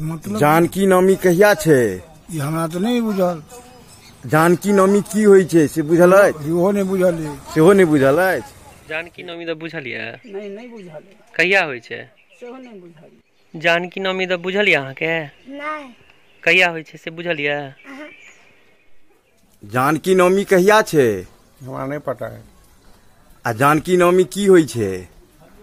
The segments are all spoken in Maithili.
मतलब जानकी नवमी कहिया छै? ई हमरा तऽ नहि बुझल। जानकी नवमी की होइ छै से बुझल अछि? इहो नहि बुझल अछि। सेहो नहि बुझल अछि। जानकी नवमी तऽ बुझल यऽ? नहि, नहि बुझल। कहिया होइ छै? सेहो नहि बुझल। जानकी नवमी तऽ बुझल यऽ अहाँके? नहि। कहिया होइ छै से बुझल यऽ? जानकी नवमी कहिया छै? हमरा नहि पता है। आ जानकी नवमी की होइ छै?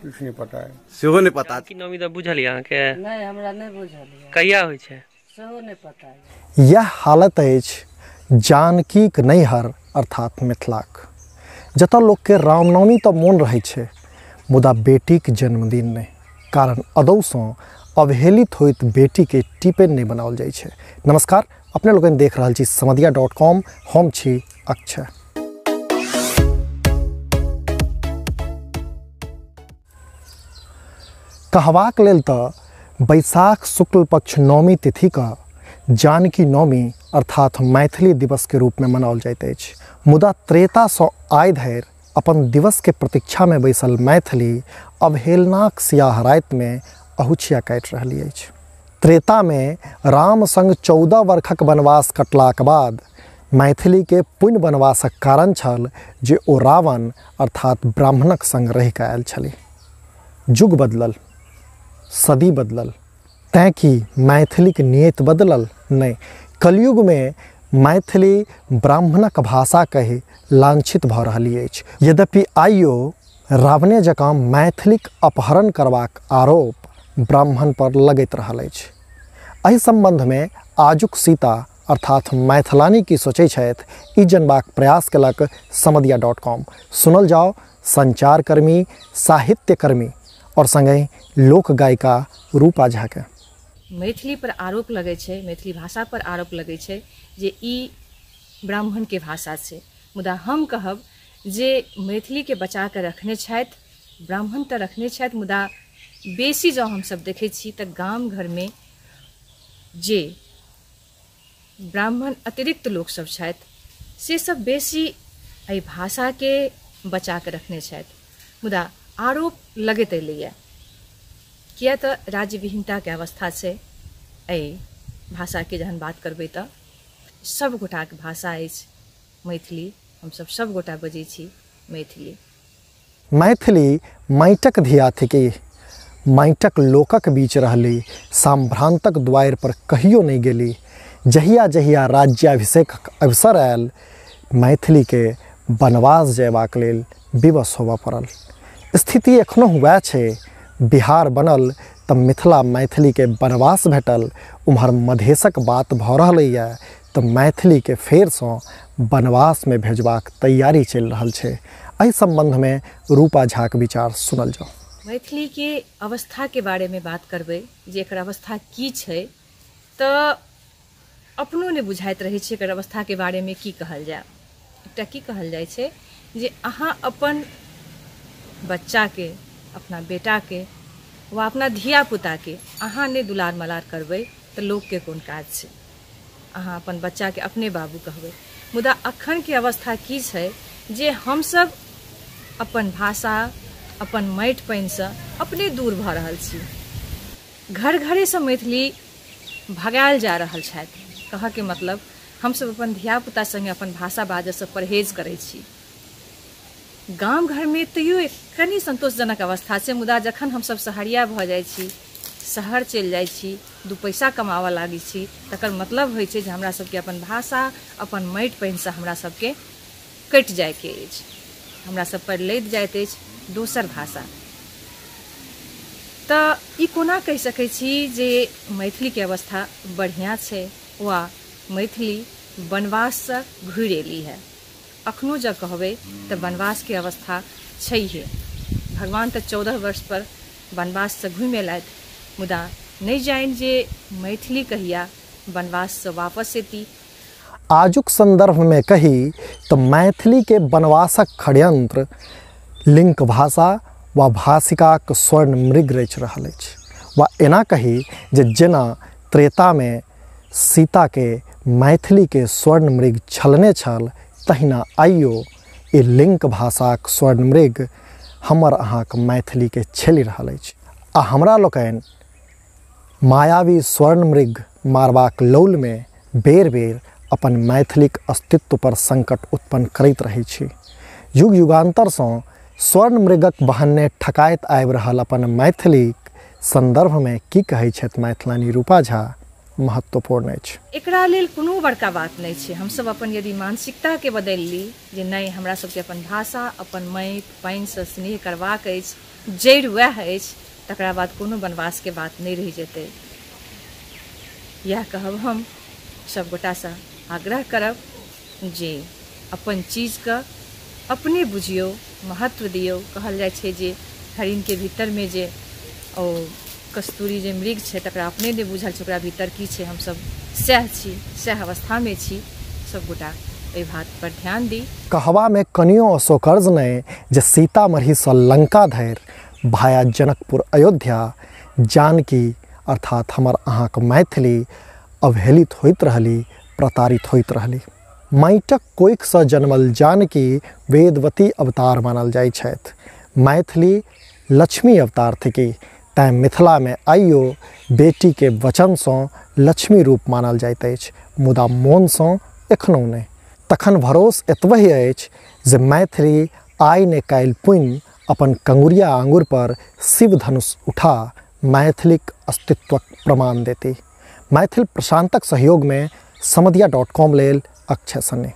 किछु नहि पता है। सेहो नहि पता। जानकी नवमी तऽ बुझल यऽ अहाँके? नहि, हमरा नहि बुझल यऽ। कहिया होइ छै? सेहो नहि पता यऽ। यह हालत अछि जानकीक नैहर अर्थात मिथिलाक, जतऽ लोकके रामनवमी तऽ मोन रहै छै मुदा बेटीक जन्मदिन नहि, कारण अदौसँ अवहेलित होइत बेटीके टिपेन नहि बनाओल जाइ छै। नमस्कार, अपने लोकनि देख रहल छी समदिया .com, हम छी अक्षय। कहबाक लेल तऽ बैसाख शुक्ल पक्ष नवमी तिथिके जानकी नवमी अर्थात मैथिली दिवस के रूप में मनाओल जाइत अछि, मुदा त्रेतासँ आइ धरि अपन दिवस के प्रतीक्षा में बैसल मैथिली अवहेलनाक सियाह रातिमे अहुछिया काटि रहली अछि। त्रेता में राम संग 14 वर्षक वनवास कटलाक बाद मैथिली के पुण्य वनवासक कारण छल जे ओ रावण अर्थात ब्राह्मणक संग रहि कऽ आयल छली। युग बदलल, सदी बदलल, तैँ कि मैथिलीक नियत बदलल नहि। कलयुग में मैथिली ब्राह्मणक भाषा कहि लांछित भऽ रहली अछि। यद्यपि आइयो रावणे जकाँ मैथिलीक अपहरण करबाक आरोप ब्राह्मण पर लगैत रहल अछि। एहि सम्बन्धमे आजुक सीता अर्थात मैथिलानी की सोचै छथि, ई जनबाक प्रयास केलक समदिया .com। सुनल जाओ संचारकर्मी, साहित्यकर्मी और संगहि लोक गायिका रूपा झा के। मैथिली पर आरोप लगै छै, मैथिली भाषा पर आरोप लगै छै जे ई ब्राह्मणके भाषा छै, मुदा हम कहब जे मैथिलीके बचा कऽ रखने छथि ब्राह्मण तऽ रखने छथि, मुदा बेसी जँ हमसब देखै छी तऽ गाम घरमे जे ब्राह्मण अतिरिक्त लोकसब छथि से सब बेसी एहि भाषाके बचा कऽ रखने छथि, मुदा आरोप लगैत एलैए किया तऽ राज्यविहीनताके अवस्था छै। एहि भाषाके जहन बात करबै तऽ सब गोटाके भाषा अछि मैथिली, हमसब सब गोटा बजै छी मैथिली। मैथिली माटिक धिया थिकी, माटिक लोकक बीच रहली, सम्भ्रान्तक द्वारि पर कहियो नहि गेली। जहिया जहिया राज्याभिषेकक अवसर आयल मैथिलीके वनवास जयबाक लेल विवश होबऽ पड़ल। स्थिति एखनो वएह छै। बिहार बनल तऽ मिथिला मैथिलीके वनवास भेटल, उम्हर मधेशक बात भऽ रहलैए तऽ मैथिलीके फेरसँ वनवासमे भेजबाक तैयारी चलि रहल छै। एहि सम्बन्धमे रूपा झाक विचार सुनल जाउ। मैथिलीके अवस्थाके बारेमे बात करबै जे एकर अवस्था की छै तऽ अपनो नहि बुझाइत रहै छै एकर अवस्थाके बारेमे की कहल जाय। एकटा की कहल जाइ छै जे अहाँ अपन बच्चाके, अपना बेटाके वा अपना धियापुताके अहाँ नहि दुलार मलार करबै तऽ लोकके कोन काज छै, अहाँ अपन बच्चाके अपने बाबू कहबै। मुदा अखनके अवस्था की छै जे हमसब अपन भाषा, अपन माटि पानिसँ अपने दूर भऽ रहल छी। घर घरेसँ मैथिली भगायल जा रहल छथि। कहऽके मतलब हमसब अपन धियापुता सङ्गे अपन भाषा बाजऽसँ परहेज करै छी। गाम घरमे तैयो कनि संतोषजनक अवस्था छै, मुदा जखन हमसब शहरिया भऽ जाइ छी, शहर चलि जाइ छी, दू पैसा कमाबऽ लागै छी, तकर मतलब होइ छै जे हमरा सबके अपन भाषा, अपन माटि पानिसँ हमरा सबके कटि जाइके अछि। हमरा सब पर लदि जाइत अछि दोसर भाषा। तऽ ई कोना कहि सकै छी जे मैथिलीके अवस्था बढ़िआँ छै वा मैथिली वनवाससँ घुरि एली है। अखनो जँ कहबै तऽ वनवासके अवस्था छैहे। भगवान तऽ 14 वर्ष पर वनवाससँ घुमि एलथि, मुदा नहि जानि जे मैथिली कहिया वनवाससँ वापस एती। आजुक सन्दर्भमे कही तऽ मैथिलीके वनवासक षड्यंत्र लिंक भाषा वा भाषिकाक स्वर्ण मृग रचि रहल अछि, वा एना कही जे जेना त्रेतामे सीताके मैथिलीके स्वर्ण मृग छलने छल, तहिना आइयो ई लिंक भाषाक स्वर्ण मृग हमर अहाँक मैथिलीके छलि रहल अछि। आ हमरा लोकनि मायावी स्वर्णमृग मारबाक लौलमे बेर बेर अपन मैथिलीक अस्तित्व पर संकट उत्पन्न करैत रहै छी। युग युगान्तरसँ स्वर्णमृगक बहन्ने ठकाइत आबि रहल अपन मैथिलीक सन्दर्भमे की कहै छथि मैथिलानी रूपा झा महत्वपूर्ण अछि। एकरा लेल कोनो बड़का बात नहि छै। हमसब अपन यदि मानसिकताके बदलि ली जे नहि, हमरा सबके अपन भाषा, अपन माटि पानिसँ स्नेह करबाक अछि, जड़ि वएह अछि, तकरा बाद कोनो वनवासके बात नहि रहि जेतै। इएह कहब हम सब गोटासँ आग्रह करब जे अपन चीजके अपने बुझियौ, महत्व दियौ। कहल जाइ छै जे हरिणके भीतरमे जे ओ कस्तूरी जे मृग छै तकरा अपने नहि बुझल छै ओकरा भीतर की छै। हमसब सएह छी, सएह अवस्थामे छी। सब गोटा एहि बात पर ध्यान दी। कहबामे कनियो असौकर्ज नहि जे सीतामढ़ीसँ लंका धरि भाया जनकपुर अयोध्या जानकी अर्थात हमर अहाँक मैथिली अवहेलित होइत रहली, प्रताड़ित होइत रहली। माटिक कोखिसँ जन्मल जानकी वेदवती अवतार मानल जाइ छथि। मैथिली लक्ष्मी अवतार थिकी, तैँ मिथिलामे आइयो बेटीके वचनसँ लक्ष्मी रूप मानल जाइत अछि, मुदा मोनसँ एखनहु नहि। तखन भरोस एतबहि अछि जे मैथिली आइ ने काल्हि पुनि अपन कंगुरिया आंगुर पर शिव धनुष उठा मैथिलीक अस्तित्वक प्रमाण देती। मैथिल प्रशांतक सहयोगमे समदिया.com लेल अक्षय सन्नी।